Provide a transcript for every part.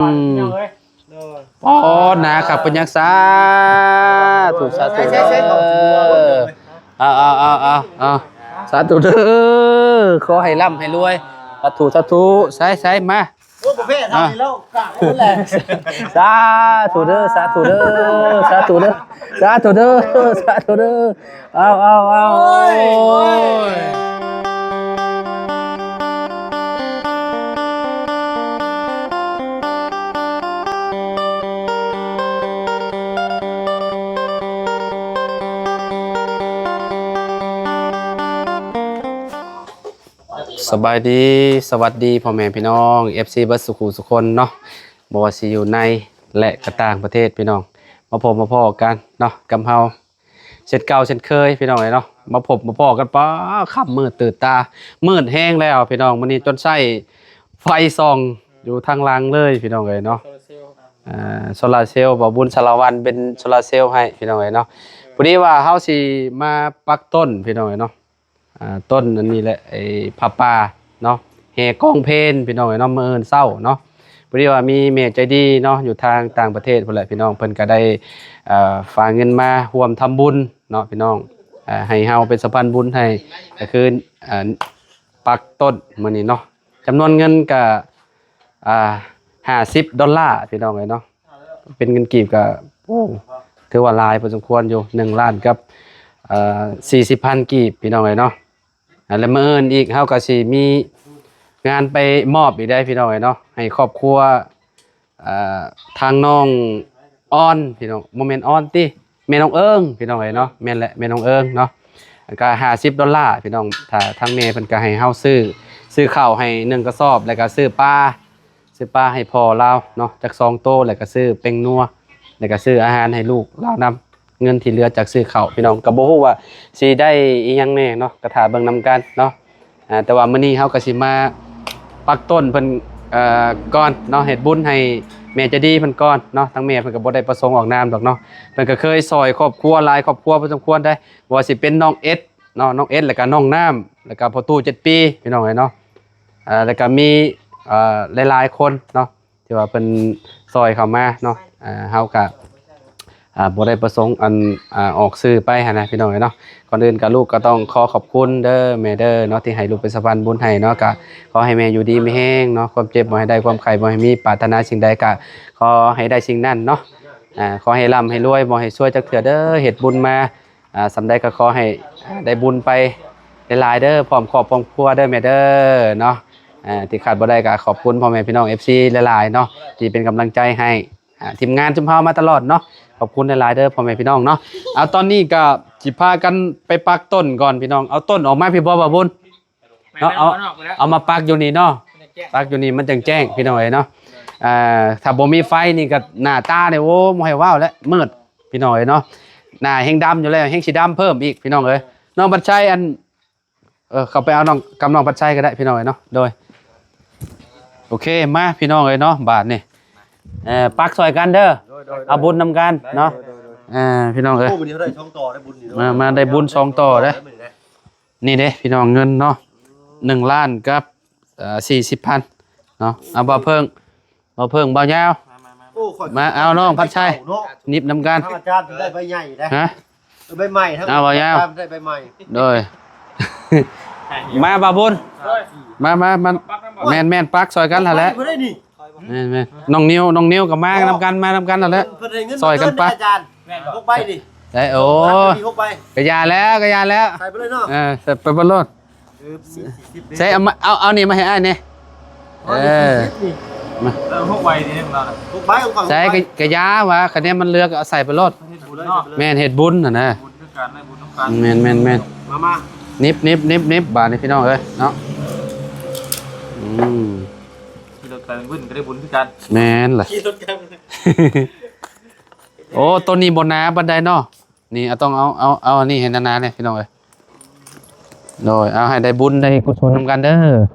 ອືມ ໂດຍ ໂອ້ ໜາຄັກເປັນຫຍັງ ສາທຸ ສາທຸເດີ ເອົາ ເອົາ ເອົາ ເອົາ ເອົາ ສາທຸເດີ ຂໍໃຫ້ລ່ຳໃຫ້ລວຍ ສາທຸ ສາທຸ ໃສ່ ໃສ່ ມາ ໂອ້ ບໍ່ແພ້ເທົ່ານີ້ແລ້ວ ກາບໝົດແຫຼະ ສາທຸເດີ ສາທຸເດີ ສາທຸເດີ ສາທຸເດີ ສາທຸເດີ ເອົາ ເອົາ ເອົາ ໂອ້ຍ ໂອ້ຍ ສະບາຍດີ ສະຫວັດດີພໍ່ແມ່ພີ່ນ້ອງ ເອັຟຊີ ເບິດສູ່ຄູ່ສູ່ຄົນເນາະ ບໍ່ວ່າຊິຢູ່ໃນ ແລະ ກະຕ່າງປະເທດ ພີ່ນ້ອງ ມາພົບມາພໍ້ກັນເນາະ ກັບເຮົາ ເຊັ່ນເກົ່າເຊັ່ນເຄີຍ ພີ່ນ້ອງເອີຍເນາະ ມາພົບມາພໍ້ກັນ ປ້າ ຄ່ຳມືດຕື່ນຕາ ມືດແຮງແລ້ວ ພີ່ນ້ອງ ມື້ນີ້ຈົນໃຊ້ໄຟສ່ອງຢູ່ທາງຫຼັງເລີຍ ພີ່ນ້ອງເອີຍເນາະ ໂຊລາເຊວ ອ່າ ໂຊລາເຊວ ບ່າວບຸນສາລະວັນເປັນໂຊລາເຊວໃຫ້ ພີ່ນ້ອງເອີຍເນາະ ພໍດີວ່າເຮົາຊິມາປັກຕົ້ນ ພີ່ນ້ອງເອີຍເນາະ ອ່າ ຕົ້ນອັນນີ້ແຫຼະ ໄອ້ຜ້າປ່າເນາະ ແຫ່ກອງເພນ ພີ່ນ້ອງເອີຍເນາະ ມື້ອື່ນເຊົ້າເນາະ ພໍດີວ່າມີແມ່ໃຈດີເນາະ ຢູ່ທາງຕ່າງປະເທດພຸ້ນແຫຼະ ພີ່ນ້ອງ ເພິ່ນກະໄດ້ ເອີ ຝາກເງິນມາຮ່ວມທຳບຸນເນາະ ພີ່ນ້ອງ ເອີ ໃຫ້ເຮົາເປັນສະພານບຸນໃຫ້ ກະຄື ເອີ ປັກຕົ້ນມື້ນີ້ເນາະ ຈຳນວນເງິນກະ ອ່າ ຫ້າສິບດອນລາ ພີ່ນ້ອງເອີຍເນາະ ເປັນເງິນກີບກະ ໂອ້ ຖືວ່າຫຼາຍພໍສົມຄວນຢູ່ ໜຶ່ງລ້ານກັບ ເອີ ສີ່ສິບພັນກີບ ພີ່ນ້ອງເອີຍເນາະ ແລະ ມື້ອື່ນອີກ ເຮົາກະຊິມີງານໄປມອບອີກໄດ໋ ພີ່ນ້ອງເອີຍເນາະ ໃຫ້ຄອບຄົວ ເອີ ທາງນ້ອງອອນ ພີ່ນ້ອງ ບໍ່ແມ່ນອອນຕິ ແມ່ນ້ອງເອີງ ພີ່ນ້ອງເອີຍເນາະ ແມ່ນແຫຼະ ແມ່ນ້ອງເອີງເນາະ ກະຫ້າສິບດອນລາ ພີ່ນ້ອງ ຖ້າທາງແມ່ເພິ່ນກະໃຫ້ເຮົາຊື້ ຊື້ເຂົ້າໃຫ້ໜຶ່ງກະສອບ ແລ້ວກະຊື້ປາ ຊື້ປາໃຫ້ພໍ່ລາວເນາະ ຈັກສອງໂຕ ແລ້ວກະຊື້ແປ້ງນົວ ແລ້ວກະຊື້ອາຫານໃຫ້ລູກລາວນຳ ເງິນທີ່ເຫຼືອຈາກຊື້ເຂົ້າ ພີ່ນ້ອງ ກະບໍ່ຮູ້ວ່າຊິໄດ້ອີ່ຫຍັງແດ່ເນາະ ກະຖ້າເບິ່ງນຳກັນເນາະ ອ່າ ແຕ່ວ່າມື້ນີ້ເຮົາກະຊິມາປັກຕົ້ນເພິ່ນ ເອີ ກ່ອນເນາະ ເຮັດບຸນໃຫ້ແມ່ໃຈດີເພິ່ນກ່ອນເນາະ ທາງແມ່ເພິ່ນກະບໍ່ໄດ້ປະສົງອອກນາມດອກເນາະ ເພິ່ນກະເຄີຍຊ່ອຍຄອບຄົວຫຼາຍຄອບຄົວພໍສົມຄວນໄດ໋ ບໍ່ວ່າຊິເປັນນ້ອງເອັດເນາະ ນ້ອງເອັດ ແລ້ວກະນ້ອງນ້ຳ ແລ້ວກະພໍ່ຕູ້ເຈັດປີ ພີ່ນ້ອງເອີຍເນາະ ເອີ ແລ້ວກະມີ ເອີ ຫຼາຍໆຄົນເນາະ ທີ່ວ່າເພິ່ນຊ່ອຍເຂົ້າມາເນາະ ເຮົາກະ ອ່າ ບໍ່ໄດ້ປະສົງອັນ ອ່າ ອອກຊື່ໄປຫັ້ນນະ ພີ່ນ້ອງເອີຍເນາະ ກ່ອນອື່ນກະລູກກະຕ້ອງຂໍຂອບຄຸນເດີແມ່ເດີເນາະ ທີ່ໃຫ້ລູກເປັນສະພານບຸນໃຫ້ເນາະ ກະຂໍໃຫ້ແມ່ຢູ່ດີມີແຮງເນາະ ຄວາມເຈັບບໍ່ໃຫ້ໄດ້ ຄວາມໄຂ້ບໍ່ໃຫ້ມີ ປາດຖະໜາສິ່ງໃດກະຂໍໃຫ້ໄດ້ສິ່ງນັ້ນເນາະ ອ່າ ຂໍໃຫ້ລ່ຳໃຫ້ລວຍ ບໍ່ໃຫ້ຊວຍຈັກເທື່ອເດີ ເຮັດບຸນມາ ອ່າ ສ່ຳໃດກະຂໍໃຫ້ ອ່າ ໄດ້ບຸນໄປຫຼາຍໆເດີ ພ້ອມຄອບພ້ອມຄົວເດີແມ່ເດີເນາະ ອ່າ ທີ່ຂາດບໍ່ໄດ້ກະຂອບຄຸນພໍ່ແມ່ພີ່ນ້ອງ ເອັຟຊີ ຫຼາຍໆເນາະ ທີ່ເປັນກຳລັງໃຈໃຫ້ ອ່າ ທີມງານຊຸມເຮົາມາຕະຫຼອດເນາະ ຂອບຄຸນຫຼາຍໆເດີພໍ່ແມ່ພີ່ນ້ອງເນາະ ເອົາ ຕອນນີ້ກະຊິພາກັນໄປປັກຕົ້ນກ່ອນພີ່ນ້ອງ ເອົາຕົ້ນອອກມາພີ້ບໍ່ ບ່າວບຸນ ເນາະ ເອົາ ເອົາມາປັກຢູ່ນີ້ເນາະ ປັກຢູ່ນີ້ມັນຈັ່ງແຈ້ງພີ່ນ້ອງເອີຍເນາະ ອ່າ ຖ້າບໍ່ມີໄຟນີ້ກະໜ້າຕານີ້ ໂອ້ ບໍ່ໃຫ້ເວົ້າແຫຼະ ມືດ ພີ່ນ້ອງເອີຍເນາະ ໜ້າແຮງດຳຢູ່ແລ້ວ ແຮງຊິດຳເພີ່ມອີກພີ່ນ້ອງເອີຍ ນ້ອງພັດໄຊ ອັນ ເອີ ເຂົ້າໄປເອົານ້ອງ ກັບນ້ອງພັດໄຊກະໄດ້ພີ່ນ້ອງເອີຍເນາະ ໂດຍ ໂອເຄ ມາພີ່ນ້ອງເອີຍເນາະ ບາດນີ້ ເອີ ປັກຊ່ອຍກັນເດີ ເອົາບຸນນຳກັນເນາະ ເອີ ພີ່ນ້ອງເອີຍ ໂອ້ ມື້ນີ້ເຮົາໄດ້ສອງຕໍ່ໄດ້ບຸນນີ້ເນາະ ມາ ມາໄດ້ບຸນສອງຕໍ່ເດ້ ນີ້ເດ້ພີ່ນ້ອງ ເງິນເນາະ ໜຶ່ງລ້ານກັບ ເອີ ສີ່ສິບພັນເນາະ ເອົາ ບ່າວເພິ່ງ ບ່າວເພິ່ງ ບ່າວຍາວ ໂອ້ ຂ້ອຍ ມາເອົານ້ອງພັດໄຊ ເນາະ ຫຍິບນຳກັນ ທາງອາຈານໄດ້ໃບໃຫຍ່ເດ້ ຮະ ເອີ ໃບໃໝ່ ທາງ ເອົາ ບ່າວຍາວ ອາຈານໄດ້ໃບໃໝ່ ໂດຍ ມາ ບ່າວບຸນ ໂດຍ ມາ ມາ ມາ ແມ່ນໆ ປັກຊ່ອຍກັນຫັ້ນແຫຼະ ໄປບໍ່ໄດ້ນີ້ ແມ່ນໆ ນ້ອງນິວ ນ້ອງນິວກະມານຳກັນ ມານຳກັນຫັ້ນແຫຼະ ເພິ່ນໄດ້ເງິນ ຊ່ອຍກັນໄປ ເກີນເດ້ອາຈານ ແມ່ນບໍ່ ຫົກໃບນີ້ ໄດ້ ໂອ້ຍ ຫົກໃບ ກະຢ່າແລ້ວ ກະຢ່າແລ້ວ ໃສ່ໄປເລີຍເນາະ ເອີ ໃສ່ໄປເບິດໂລດ ເອີ ມີສີ່ສິບເດ້ ໃສ່ ເອົາມາ ເອົາ ເອົານີ້ມາໃຫ້ອ້າຍແດ່ ເອີ ມາ ເອີ ຫົກໃບນີ້ຂອງເຮົານະ ຫົກໃບຂອງຂ້ອຍ ໃສ່ ກະ ກະຢ່າວ່າ ຄະແນນມັນເຫຼືອກະເອົາໃສ່ໄປໂລດ ເຮັດບຸນເນາະ ແມ່ນ ເຮັດບຸນຫັ້ນນະ ບຸນຄືກັນ ໄດ້ບຸນນຳກັນ ແມ່ນໆໆ ມາ ມາ ໜິບໆໆ ບາດນີ້ພີ່ນ້ອງເອີຍເນາະ ອືມ ຂີ່ລົດໄປວຶ້ນກະໄດ້ບຸນຄືກັນ ແມ່ນລະ ຂີ່ລົດໄປ ໂອ້ ໂຕນີ້ບໍ່ໜາປານໃດເນາະ ນີ້ ເອົາ ຕ້ອງເອົາ ເອົາ ເອົາອັນນີ້ໃຫ້ໜາໆແດ່ພີ່ນ້ອງເອີຍ ໂດຍ ເອົາໃຫ້ໄດ້ບຸນໄດ້ກຸສົນນຳກັນເດີ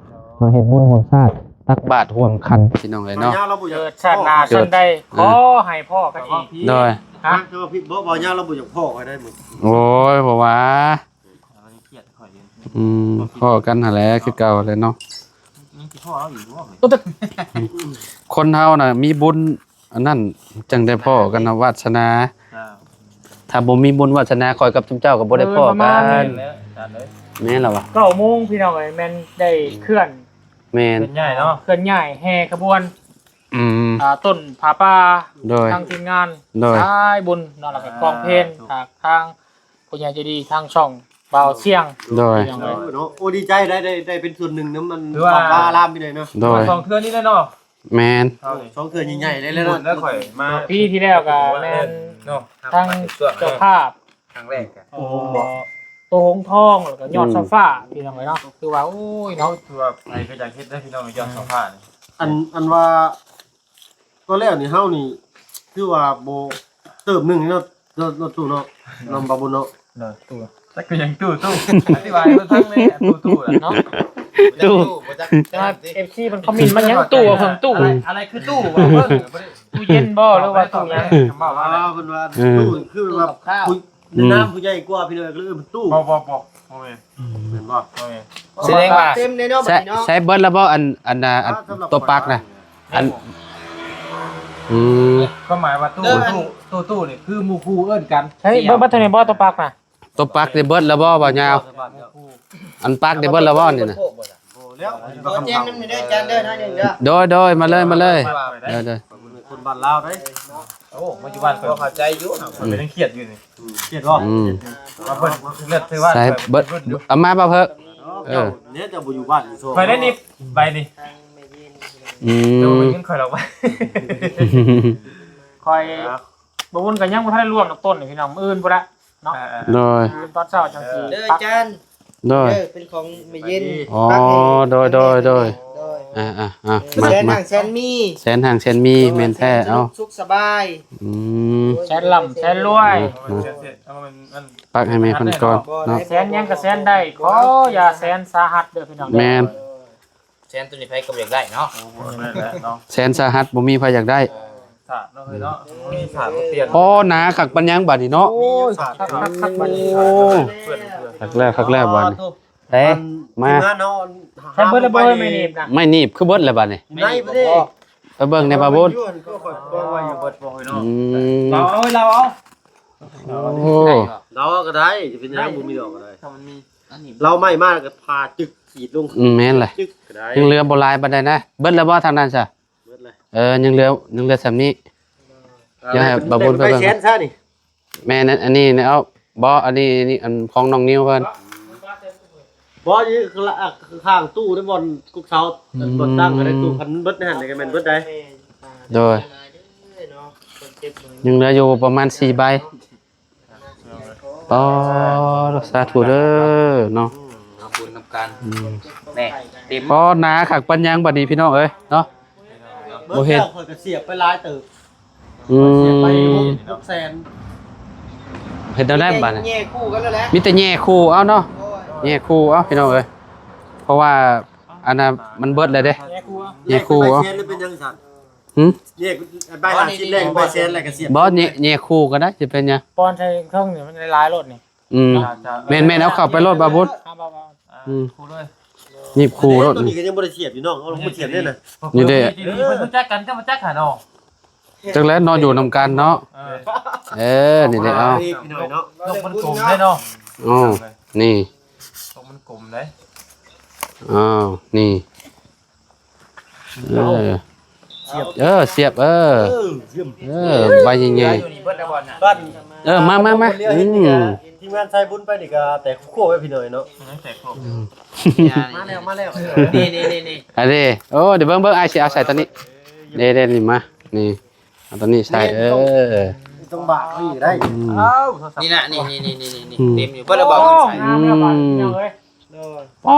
ມາເຮັດບຸນຮ່ວມຊາດ ຕັກບາດຮ່ວມຂັນພີ່ນ້ອງເອີຍເນາະ ເກີດຊາດໜ້າຊາດໃດ ເອີ ຂໍໃຫ້ພໍ້ກັນອີກ ໂດຍ ຮະ ແຕ່ວ່າພີ່ ບໍ່ ບໍ່ຍາວລາວບໍ່ຢາກພໍ້ຂ້ອຍໄດ້ມື້ ໂອ້ຍ ບໍ່ວ່າ ອືມ ພໍ້ກັນຫັ້ນແຫຼະ ຄືເກົ່າແຫຼະເນາະ ທີ່ພໍ່ເຮົາຢູ່ບໍ່ເລີຍ ໂອ້ ແຕ່ ຄົນເຮົານະມີບຸນອັນນັ້ນ ຈັ່ງໄດ້ພໍ້ກັນນະ ວາດສະໜາ. ອ່າ ຖ້າບໍ່ມີບຸນວາດສະໜາ ຂ້ອຍກັບຊຸມເຈົ້າກໍບໍ່ໄດ້ພໍ້ກັນ. ເອີ ປະມານນີ້ແຫຼະ ແມ່ນແລ້ວວະ ເກົ້າໂມງພີ່ນ້ອງເອີຍ ແມ່ນໄດ້ເຄື່ອນ ແມ່ນ ເຄື່ອນຍ້າຍເນາະ ເຄື່ອນຍ້າຍແຫ່ຂະບວນ ອືມ ອ່າ ຕົ້ນຜ້າປ່າ ໂດຍ ທາງທີມງານ ໂດຍ ສາຍບຸນເນາະ ແລ້ວກໍກອງເພນ ອ່າ ຈາກທາງຜູ້ໃຫຍ່ໃຈດີ ທາງຊ່ອງບ່າວຊຽງ ໂດຍ ພີ່ນ້ອງເອີຍ ເນາະ. ໂອ້ ດີໃຈໄດ້ ໄດ້ ໄດ້ເປັນສ່ວນໜຶ່ງນຳມັນ ຖືວ່າ ວັດວາອາລາມນີ້ເນາະ ໂດຍ ສອງເທື່ອນີ້ແຫຼະເນາະ ແມ່ນ ເຮົານີ້ ສອງເທື່ອໃຫຍ່ໆເລີຍແຫຼະເນາະ ແລ້ວຂ້ອຍມາ ປີທີ່ແລ້ວກໍແມ່ນ ເນາະ ທາງເຈົ້າພາບ ຄັ້ງແລກກໍ ໂອ້ໂຫ ໂຕຫົງທອງ ແລ້ວກໍຍອດ ອືມ ຊາຟ້າ ພີ່ນ້ອງເອີຍເນາະ ຄືວ່າ ໂອ້ຍເນາະ ຄືວ່າໃຜກໍຢາກເຮັດເດ້ພີ່ນ້ອງ ຍອດຊາຟ້ານີ້ ອັນ ອັນວ່າ ຕອນແລກນີ້ເຮົານີ້ ຄືວ່າບໍ່ ເຕີມໜຶ່ງເນາະ ເນາະ ເນາະ ຕູ້ເນາະ ນຳບ່າວບຸນເນາະ ເນາະ ຕູ້ ຈັກຄືຫຍັງຕູ້ ຕູ້ ອະທິບາຍໃຫ້ເພິ່ນຟັງແດ່ ຕູ້ ຕູ້ນະເນາະ ຕູ້ ແຕ່ວ່າ ເອັຟຊີ ເພິ່ນຄອມເມັນມາຫຍັງ ຕູ້ ເພິ່ນຕູ້ ອະໄລ ອະໄລຄືຕູ້ ເວົ້າເບິ່ງ ຕູ້ເຢັນບໍ່ ຫຼືວ່າຕູ້ຫຍັງ ເວົ້າວ່າ ອ່າ ເພິ່ນວ່າ ເອີ ຕູ້ຄືແບບ ໃນນາມຜູ້ໃຫຍ່ກວ່າພີ່ນ້ອງ ກໍເອີ້ນຕູ້ ບໍ່ ບໍ່ ບໍ່ ບໍ່ແມ່ນ ອືມ ແມ່ນບໍ່? ບໍ່ແມ່ນ ສະແດງວ່າ ເຕັມແນ່ນອນ ໃຊ້ ບັດນີ້ເນາະ ໃຊ້ເບິດແລ້ວບໍ່? ອັນ ອັນນ່າ ອັນ ອ່າ ຕົວປັກນະ ອັນ ອືມ ຄວາມໝາຍວ່າຕູ້ ຕູ້ ຕູ້ນີ້ຄືໝູ່ຄູ່ເອີ້ນກັນ ໃຊ້ເບິດ ບັດນີ້ບໍ່ ຕົວປັກນະ ຕົວປັກນີ້ເບິດແລ້ວບໍ່ ບ່າວຍາວ? ອັນປັກນີ້ເບິດແລ້ວບໍ່ນີ້ນະ? ບໍ່ແລ້ວ ຂໍແຈ້ມນຳແດ່ເດີ ຈານເດີ ໜ້ອຍໜຶ່ງເດີ ໂດຍ ໂດຍ ມາເລີຍ ມາເລີຍ ເອີ ເດີ ເດີ ຄົນບ້ານລາວເດ້ ໂອ້ ມາຢູ່ບ້ານເພິ່ນ ເຂົາເຈົ້າເຂົ້າໃຈຢູ່ ເພິ່ນຍັງຄຽດຢູ່ນີ້ ຄຽດບໍ່? ອືມ ວ່າເພິ່ນເລືອກໃສ່ວ່າ ໃສ່ເບິດ ເອົາມາບໍ່ເພິ່ນ ເອີ ເຈົ້ານີ້ເຈົ້າບໍ່ຢູ່ບ້ານຢູ່ຊ່ວງ ຂ້ອຍໄດ້ນີ້ໃບນີ້ ອືມ ເຈົ້າບໍ່ເງິນຂ້ອຍດອກ ຂ້ອຍ ບໍ່ບຸນກໍຍັງບໍ່ທັນໄດ້ລວມດອກຕົ້ນນີ້ພີ່ນ້ອງ ມື້ອື່ນພຸ້ນລະເນາະ ເອີ ເອີ ໂດຍ ມື້ອື່ນຕອນເຊົ້າຈັ່ງຊິ ເດີ ປັກ ຈານ ໂດຍ ເອີ ເປັນຂອງແມ່ເຢັນ ອໍ ປັກໃຫ້ ໂດຍ ໂດຍ ໂດຍ ໂດຍ ອ່າໆ ມາ ແສນ ມາ ຮັ່ງແສນມີ ແສນຮັ່ງແສນມີ ໂດຍ ແມ່ນແທ້ ເອົາ ສຸກສະບາຍ ອືມ ແສນລ່ຳແສນລວຍ ເອີ ເອີ ປັກໃຫ້ແມ່ເພິ່ນກ່ອນເນາະ ແສນຫຍັງກໍແສນໄດ້ ຂໍຢ່າແສນສາຫັດເດີພີ່ນ້ອງເດີ ແມ່ນ ແສນໂຕນີ້ໃຜກໍບໍ່ຢາກໄດ້ເນາະ ໂອ້ ບໍ່ແມ່ນແຫຼະເນາະ ແສນສາຫັດບໍ່ມີໃຜຢາກໄດ້ ເອີ ສາດເນາະເຮີຍເນາະ ມີສາດບໍ່ປ່ຽນ ອໍ ໜາຄັກປານຫຍັງບາດນີ້ເນາະ ໂອ້ຍ ຄັກໆໆ ບາດນີ້ ໂອ້ ຄັກແລ້ວ ຄັກແລ້ວບາດນີ້ ເດ້ ມາ ທີມງານເຮົາ ໃຊ້ເບິດແລ້ວບໍ່ ໄມ້ໜີບນະ ໄມ້ໜີບຄືເບິດແລ້ວບາດນີ້ ຢູ່ໃນພຸ້ນເດ້ ໄປເບິ່ງແດ່ບ່າວບຸນ ຢູ່ຫັ້ນກໍຂ້ອຍວ່າຢູ່ເບິດບໍ່ເຮີຍເນາະ ອືມ ເຮົາເອົາ ເຮົາເອົາ ໂອ້ ເຮົາກໍໄດ້ ຈະເປັນຫຍັງ ບໍ່ມີດອກກໍໄດ້ ຖ້າມັນມີ ລາວໄມ້ມາແລ້ວກໍຜ່າຈຶກ ຂີດລົງ ອືມ ແມ່ນແຫຼະ ຈຶກກໍໄດ້ ຍັງເຫຼືອບໍ່ຫຼາຍປານໃດນະ ເບິດແລ້ວບໍ່ທາງນັ້ນຊະ ເບິດແລ້ວ ເອີ ຍັງເຫຼືອ ຍັງເຫຼືອສ່ຳນີ້ ເອີ ຢາກໃຫ້ບ່າວບຸນເພິ່ນເບິ່ງ ແມ່ນ ອັນນີ້ເອົາ ບໍ່ ອັນນີ້ ອັນນີ້ ອັນຂອງນ້ອງນິວເພິ່ນ ບໍ່ ຢູ່ຂ້າງຕູ້ໃນບ່ອນກົກເສົາ ອືມ ບ່ອນຕັ້ງ ອັນນັ້ນຕູ້ ຄັນມັນເບິດໃນຫັ້ນກໍແມ່ນເບິດໄດ໋ ໂດຍ ຍັງເຫຼືອຢູ່ປະມານສີ່ໃບ ອໍ ສາທຸເດີເນາະ ອືມ ເອົາບຸນນຳກັນ ອືມ ແນ່ ເຕັມ ອໍ ໜາຄັກປານຫຍັງບາດນີ້ພີ່ນ້ອງເອີຍເນາະ ບໍ່ເຫັນ ເບິດແລ້ວ ຂ້ອຍກໍສຽບໄປຫຼາຍເຕີບ ອືມ ເສຍໄປຫົກແສນ ເຮັດແນວໃດບາດນີ້ ແຍ່ຄູ່ກັນແລ້ວແຫຼະ ມີແຕ່ແຍ່ຄູ່ເອົາເນາະ ໂອ້ຍ ແຍ່ຄູ່ເອົາພີ່ນ້ອງເອີຍ ເພາະວ່າອັນນ່າມັນເບິດແລ້ວເດ້ ແຍ່ຄູ່ເອົາ ແຍ່ຄູ່ເອົາ ແລກເປັນໃບແສນ ຫຼືເປັນຫຍັງຊັ້ນ ຫືມ ແຍກໃບຫ້າສິບແລກເປັນໃບແສນ ແລ້ວກໍສຽບ ບໍ່ ແຍ່ຄູ່ກໍໄດ້ ຊິເປັນຫຍັງ ປ້ອນໃສ່ເທິງນີ້ມັນຫຼາຍໂລດນີ້ ອືມ ແມ່ນໆ ເອົາເຂົ້າໄປໂລດບ່າວບຸນ ອ່າ ອືມ ຄູ່ເລີຍ ໜີບຄູ່ໂລດ ຕົວນີ້ກໍຍັງບໍ່ໄດ້ສຽບຢູ່ນ້ອງ ເອົາລົງມາສຽບເດ້ນະ ນີ້ເດ້ ເອີ ເພິ່ນຮູ້ຈັກກັນ ເຈົ້າບໍ່ຈັກຫານ້ອງ ຈັກແລ້ວເນາະ ຢູ່ນຳກັນເນາະ ເອີ ເອີ ນີ້ແຫຼະ ເອົາ ພີ່ນ້ອງເນາະ ນົກມັນກົມເດ້ເນາະ ໂອ້ ນີ້ ນົກມັນກົມເດ້ ອ້າວ ນີ້ ເອີ ສຽບ ເອີ ສຽບ ເອີ ເອີ ສຽບ ເອີ ໃບໃຫຍ່ໆ ຢູ່ນີ້ເບິດແລ້ວບໍ່ນະ ເອີ ມາ ມາ ມາ ອືມ ທີມງານສາຍບຸນໄປນີ້ກໍແຕກໂຄກໄວ້ພີ່ນ້ອງເນາະ ແຕກໂຄກ ອືມ ມາແລ້ວ ມາແລ້ວ ນີ້ໆໆໆ ອັນນີ້ ໂອ້ ດຽວເບິ່ງ ເບິ່ງ ອ້າຍຊິເອົາໃສ່ຕົວນີ້ ເດ້ໆ ນີ້ມາ ນີ້ ເອົາຕົວນີ້ໃສ່ ເອີ ຕ້ອງບາກເອົາອີກໄດ້ ອືມ ເອົາ ນີ້ນະ ນີ້ໆໆໆ ອືມ ເຕັມຢູ່ ເບິດແລ້ວບໍ່ ອືມ ໂອ້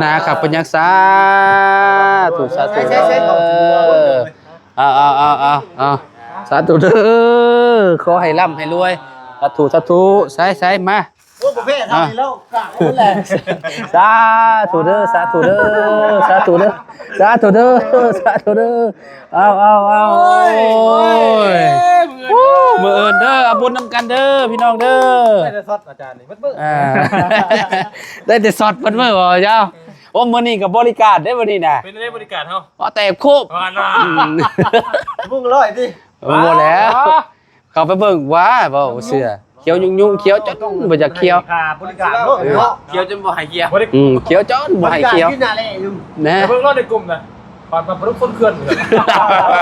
ໜາຄັກປານຫຍັງ ສາທຸ ສາທຸເດີ ເອົາ ເອົາ ເອົາ ເອົາ ເອົາ ສາທຸເດີ ຂໍໃຫ້ລ່ຳໃຫ້ລວຍ ສາທຸ ສາທຸ ໃສ່ ໃສ່ ມາ ໂອ້ ບໍ່ແພ້ທາງນີ້ແລ້ວ ກາບໝົດແຫຼະ ສາທຸເດີ ສາທຸເດີ ສາທຸເດີ ສາທຸເດີ ສາທຸເດີ ເອົາ ເອົາ ເອົາ ໂອ້ຍ ໂອ້ຍ ໂອ້ຍ ມື້ອື່ນເດີ ເອົາບຸນນຳກັນເດີ ພີ່ນ້ອງເດີ ໄດ້ແຕ່ຊັອດອາຈານນີ້ເບິດມື້ ອ່າ ໄດ້ແຕ່ຊັອດເບິດມື້ບໍ່ຍາວ ໂອ້ ມື້ນີ້ກໍບໍລິການເດ້ມື້ນີ້ນະ ເປັນໄດ້ບໍລິການເຮົາ ວ່າແຕ່ໂຄບ ວ່ານະ ອືມ ມຸ້ງຮ້ອຍຕິ ໂອ້ ບໍ່ແລ້ວ ອ່າ ເຂົ້າໄປເບິ່ງວ່າ ເວົ້າເຊື່ອ ຂຽວຫຍຸ້ງໆ ຂຽວຈົນບໍ່ຢາກຂຽວ ຄ່າບໍລິການເນາະ ເອີ ເນາະ ຂຽວຈົນບໍ່ໃຫ້ຂຽວ ອືມ ຂຽວຈົນບໍ່ໃຫ້ຂຽວ ບໍລິການຢູ່ໜ້າແລຢູ່ ນະ ໄປເບິ່ງເນາະໃນກຸ່ມນະ ປານປານປານຄົນເຄື່ອນ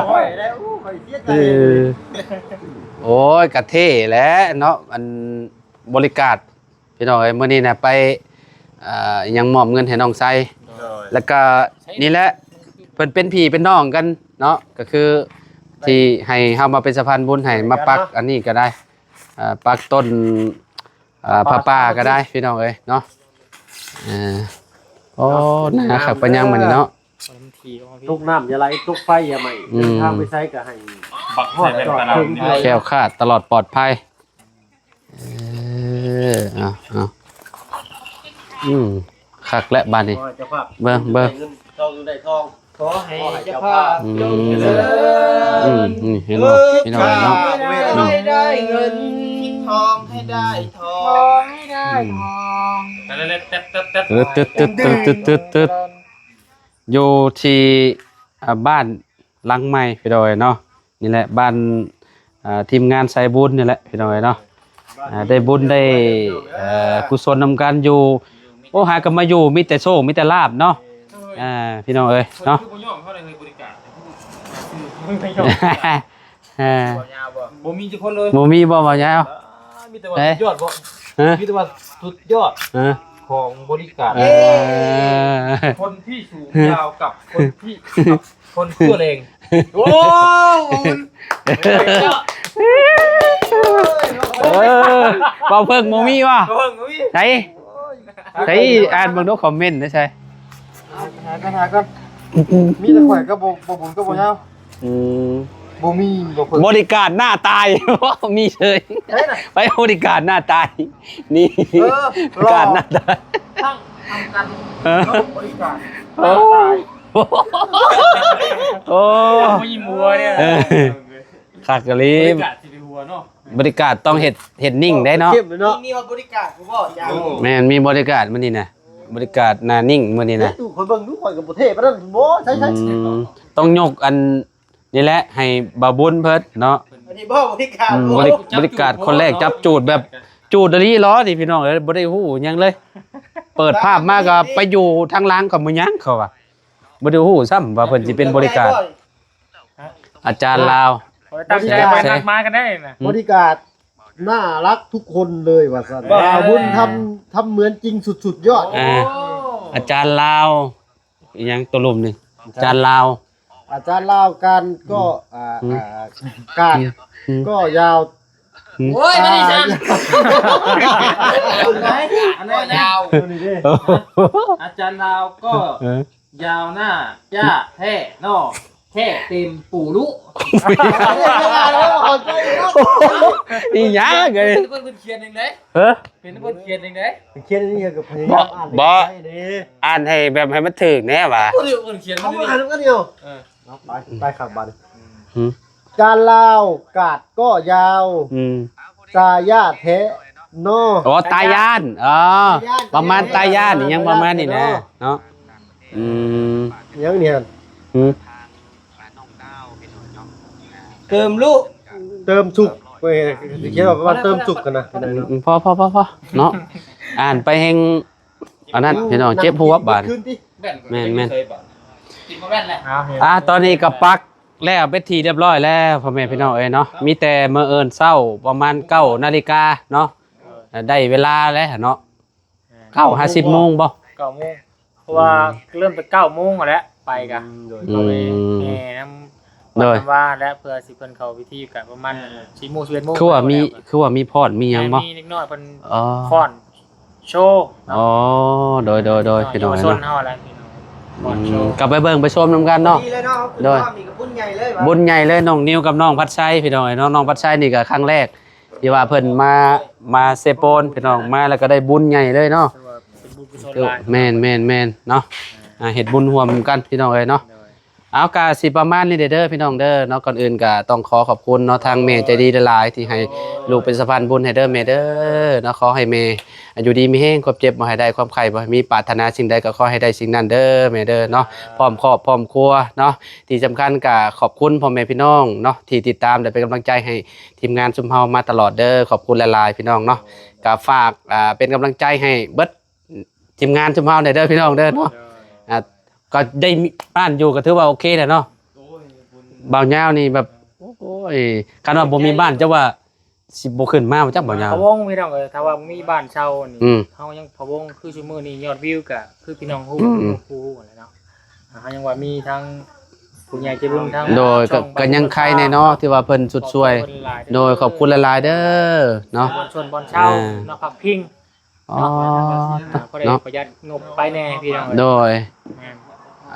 ໂອ້ຍ ໄດ້ ໂອ້ ຂ້ອຍເສຍໃຈ ເອີ ໂອ້ຍ ກະເທ່ແຫຼະເນາະ ອັນບໍລິການ ພີ່ນ້ອງເອີຍ ມື້ນີ້ນະໄປ ເອີ ຫຍັງ ມອບເງິນໃຫ້ນ້ອງໄຊ ໂດຍ ແລ້ວກໍນີ້ແຫຼະ ເພິ່ນເປັນພີ່ເປັນນ້ອງກັນເນາະ ກໍຄືທີ່ໃຫ້ເຮົາມາເປັນສະພານບຸນໃຫ້ ມາປັກອັນນີ້ກໍໄດ້ ເອີ ປັກຕົ້ນ ເອີ ຜ້າປ່າກໍໄດ້ ພີ່ນ້ອງເອີຍເນາະ ເອີ ໂອ້ ໜາຄັກປານຫຍັງມື້ນີ້ເນາະ ຕົກນ້ຳຢ່າໄຫຼ ຕົກໄຟຢ່າໄໝ້ ອືມ ເດີນທາງໄປໃສກໍໃຫ້ຮອດຈອດເຖິງ ແຄ້ວຄາດຕະຫຼອດປອດໄພ ເອີ ເອົາ ເອົາ ອືມ ຄັກແລ້ວບາດນີ້ ຂໍໃຫ້ເຈົ້າພາບ ເບິ່ງ ເບິ່ງ ໄດ້ເງິນ ເຈົ້າຢູ່ໄດ້ທອງ ຂໍໃຫ້ເຈົ້າພາບ ອືມ ຈງຈະເລີນ ອືມ ນີ້ເຫັນບໍ່ ພີ່ນ້ອງເນາະ ໃຫ້ໄດ້ເງິນ ຄິດທອງໃຫ້ໄດ້ທອງ ໃຫ້ໄດ້ທອງ ເອີ ຕຶດໆ ຢູ່ທີ່ ອ່າ ບ້ານຫຼັງໃໝ່ ພີ່ນ້ອງເອີຍເນາະ ນີ້ແຫຼະ ບ້ານ ອ່າ ທີມງານສາຍບຸນນີ້ແຫຼະ ພີ່ນ້ອງເອີຍເນາະ ອ່າ ໄດ້ບຸນໄດ້ ເອີ ກຸສົນນຳກັນຢູ່ ໂອ້ ຫາກໍມາຢູ່ມີແຕ່ໂຊກມີແຕ່ລາບເນາະ ອ່າ ພີ່ນ້ອງເອີຍເນາະ ຄືບໍ່ຍອມເຮົາໄດ້ເລີຍບໍລິການ ເອີ ບໍ່ມີຈັກຄົນເລີຍ ບໍ່ມີບໍ່ ເວົ້າຍາວ ມີແຕ່ວ່າສຸດຍອດບໍ່ ຮະ ມີແຕ່ວ່າສຸດຍອດ ຮະ ຂອງບໍລິການ ເອີ ຄົນທີ່ສູງຍາວກັບຄົນທີ່ ຄົນຕົວແດງ ໂອ້ ເອີ ເວົ້າເພິ່ງບໍ່ມີວະ ເວົ້າເພິ່ງບໍ່ມີ ໃສ ໃສ ອ່ານເບິ່ງດູຄອມເມັນໄດ້ໃສ ຫາກ່ອນ ຫາກ່ອນ ມີແຕ່ຂ້ອຍກັບບໍ່ ບໍ່ບຸນກັບບໍ່ຍາວ ອືມ ບໍ່ມີ ບໍ່ເພິ່ງ ບໍລິການໜ້າຕາຍ ມີເສີຍ ໃສນະ ໄປບໍລິການໜ້າຕາຍ ນີ້ ເອີ ບໍລິການໜ້າຕາຍ ທັງທຳການ ເອີ ບໍລິການໜ້າຕາຍ ໂອ້ ບໍ່ຍິ້ມຫົວເດ້ ເອີ ຄັກອີ່ຫຼີ ບໍລິການຊິໄປຫົວເນາະ ບໍລິການຕ້ອງເຮັດ ເຮັດນິ່ງໄດ້ເນາະ ເຂັ້ມເນາະ ມີ ມີຮອດບໍລິການຜູ້ບໍ່ ອາຈານ ແມ່ນ ມີບໍລິການມື້ນີ້ນະ ບໍລິການໜ້ານິ່ງມື້ນີ້ນະ ເຮັດດູຂ້ອຍເບິ່ງດູ ຂ້ອຍກໍບໍ່ເທ່ປານນັ້ນບໍ່ ໃຊ້ ໃຊ້ ອືມ ຕ້ອງຍົກອັນນີ້ແຫຼະ ໃຫ້ບ່າວບຸນເພິ່ນເນາະ ອັນນີ້ບໍ່ບໍລິການ ອືມ ບໍລິ ບໍລິການຄົນແລກ ຈັບຈູດແບບຈູດອີ່ຫຼີຫຼໍນີ້ ພີ່ນ້ອງເອີຍ ບໍ່ໄດ້ຮູ້ຫຍັງເລີຍ ເປີດພາບມາກໍໄປຢູ່ທາງຫຼັງກໍບໍ່ຍັງ ເຂົາວ່າ ບໍ່ໄດ້ຮູ້ຊ້ຳວ່າເພິ່ນຊິເປັນບໍລິການ ອາຈານລາວ ໂອ້ຍ ຕັ້ງໃຈມາ ນັດມາກັນໄດ້ນະ ບໍລິການໜ້າຮັກທຸກຄົນເລີຍວ່າຊັ້ນ ບ່າວບຸນທຳ ທຳເໝືອນຈິງສຸດໆຍອດ ເອີ ອາຈານລາວ ອີ່ຫຍັງຕົວລຸ່ມນີ້ ອາຈານລາວ ອາຈານລາວການກໍ ອືມ ອ່າ ອືມ ອ່າ ການ ອືມ ກໍຍາວ ອືມ ໂອ້ຍ ມານີ້ຊັ້ນ ອັນນັ້ນຍາວ ອາຈານລາວກໍ ເອີ ຍາວໜ້າ ຍາແທ້ເນາະ ແທ້ເຕັມປູລຸ ອີ່ຫຍັງເອີຍ ເພິ່ນ ເພິ່ນຂຽນຈັ່ງໃດ ເອີ ເປັນບົດຂຽນຈັ່ງໃດ ຂຽນອັນນີ້ກໍພະຍາຍາມອ່ານ ບໍ່ ໃຫ້ໄດ້ເດ້ ອ່ານໃຫ້ແບບໃຫ້ມັນຖືກແດ່ຫວາ ບໍ່ຖືກ ເພິ່ນຂຽນ ເອົາມາອ່ານນຳກັນເດີ ເອີ ເອົາໄປ ໄປຄັກບາດນີ້ ຫືມ ການລາວກາດກໍຍາວ ອືມ ຕາຍາແທ້ເນາະ ອໍ ຕາຍານ ອໍ ຕາຍານ ປະມານຕາຍານ ອີ່ຫຍັງປະມານນີ້ນະ ຕາຍານ ເນາະ ອືມ ຫຍັງນີ້ຫັ້ນ ຫືມ ເຕີມລຸ ເຕີມສຸກ ເອີ ຊິຂຽນວ່າປະມານເຕີມສຸກຫັ້ນນະ ອືມ ພໍໆໆໆ ເນາະ ອ່ານໄປແຮ່ງ ອັນນັ້ນ ພີ່ນ້ອງ ເຈັບຫົວບາດ ແມ່ນໆ ກິນບໍ່ແມ່ນແຫຼະ ອ່າ ຕອນນີ້ກໍປັກແລ້ວເປັນທີ່ຮຽບຮ້ອຍແລ້ວ ພໍ່ແມ່ພີ່ນ້ອງເອີຍເນາະ ມີແຕ່ມື້ອື່ນເຊົ້າປະມານເກົ້ານາລິກາເນາະ ໄດ້ເວລາແລ້ວເນາະ ເກົ້າຫາສິບໂມງບໍ່ ເກົ້າໂມງ ເພາະວ່າ ອືມ ເລີ່ມແຕ່ເກົ້າໂມງຫັ້ນແຫຼະ ໄປກະ ອືມ ເຂົ້າໄປແຫ່ນຳ ໂດຍ ວັດນຳວ່າ ແລະ ເພື່ອຊິເພິ່ນເຂົ້າພິທີກະປະມານ ເອີ ສີ່ໂມງ ສິບເອັດໂມງ ຄືວ່າມີ ແລ້ວ ຄືວ່າມີຟ້ອນມີຫຍັງບໍ່ ແມ່ນ ມີເດັກນ້ອຍເພິ່ນ ອໍ ຟ້ອນໂຊເນາະ ອໍ ໂດຍໆໆ ພີ່ນ້ອງເອີຍເນາະ ເຍົາວະຊົນເຮົາແຫຼະ ພີ່ນ້ອງ ອືມ ຟ້ອນໂຊ ກໍໄປເບິ່ງໄປຊົມນຳກັນເນາະ ດີເລີຍເນາະ ໂດຍ ບຸນໃຫຍ່ເລີຍ ບຸນໃຫຍ່ເລີຍ ນ້ອງນິວກັບນ້ອງພັດໄຊ ພີ່ນ້ອງເອີຍເນາະ ນ້ອງພັດໄຊນີ້ກໍຄັ້ງແລກ ທີ່ວ່າເພິ່ນມາ ມາເຊໂປນ ພີ່ນ້ອງ ມາແລ້ວກໍໄດ້ບຸນໃຫຍ່ເລີຍເນາະ ຖືວ່າເປັນບຸນກຸສົນຫຼາຍ ແມ່ນໆໆເນາະ ອ່າ ເຮັດບຸນຮ່ວມກັນ ພີ່ນ້ອງເອີຍເນາະ ໂດຍ ເອົາ ກະຊິປະມານນີ້ເດີພີ່ນ້ອງເດີເນາະ. ກ່ອນອື່ນກະຕ້ອງຂໍຂອບຄຸນເນາະ ທາງແມ່ໃຈດີຫຼາຍໆ ທີ່ໃຫ້ລູກເປັນສະພານບຸນໃຫ້ເດີແມ່ເດີເນາະ. ຂໍໃຫ້ແມ່ຢູ່ດີມີແຮງ ຄວາມເຈັບບໍ່ໃຫ້ໄດ້ ຄວາມໄຂ້ບໍ່ໃຫ້ມີ ປາດຖະໜາສິ່ງໃດກໍຂໍໃຫ້ໄດ້ສິ່ງນັ້ນເດີແມ່ເດີເນາະ ພ້ອມຄອບພ້ອມຄົວເນາະ. ທີ່ສຳຄັນກະຂອບຄຸນພໍ່ແມ່ພີ່ນ້ອງເນາະ ທີ່ຕິດຕາມ ແລະ ເປັນກຳລັງໃຈໃຫ້ທີມງານຊຸມເຮົາມາຕະຫຼອດເດີ. ຂອບຄຸນຫຼາຍໆ ພີ່ນ້ອງເນາະ. ກະຝາກ ອ່າ ເປັນກຳລັງໃຈໃຫ້ເບິດທີມງານຊຸມເຮົາແດ່ເດີພີ່ນ້ອງເດີເນາະ. ອ່າ ກໍໄດ້ມີບ້ານຢູ່ກໍຖືວ່າໂອເຄແລ້ວເນາະ. ໂອ້ຍ ບ່າວຍາວນີ້ແບບ ໂອ້ຍ ຄັນວ່າບໍ່ມີບ້ານ ຈັກວ່າຊິບໍ່ຂຶ້ນມາບໍ່ຈັກ ບ່າວຍາວ. ພະວົງພີ່ນ້ອງເອີຍ ຖ້າວ່າມີບ້ານເຊົ່ານີ້ ອືມ ເຮົາຍັງພະວົງ. ຄືຊຸມື້ນີ້ຍອດວິວກະຄືພີ່ນ້ອງຮູ້ ອືມ ຮູ້ແຫຼະເນາະ. ອ່າ ເຮົາຍັງວ່າມີທັງຜູ້ໃຫຍ່ໃຈບຸນ ທັງ ໂດຍ ກໍ ກໍຍັງໄຄແດ່ເນາະ ທີ່ວ່າເພິ່ນຊຸດຊ່ວຍ. ໂດຍ ຂອບຄຸນຫຼາຍໆເດີເນາະ ບ່ອນຊົນບ່ອນເຊົ່າ ອ່າ ເນາະ ພັກພິງ. ອໍ ເນາະ ພໍໄດ້ປະຢັດງົບໄປແດ່ພີ່ນ້ອງ. ໂດຍ ແມ່ນ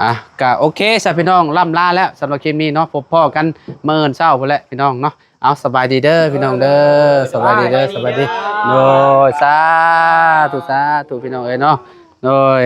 ອ່ະ ກະໂອເຄຊະພີ່ນ້ອງ ລ່ຳລາແລ້ວສຳລັບຄລິບນີ້ເນາະ. ພົບພໍ້ກັນມື້ອື່ນເຊົ້າພຸ້ນແຫຼະພີ່ນ້ອງເນາະ. ເອົາ ສະບາຍດີເດີພີ່ນ້ອງເດີ ສະບາຍດີເດີ ສະບາຍດີ. ໂດຍ ສາທຸ ສາທຸ ພີ່ນ້ອງເອີຍເນາະ. ໂດຍ.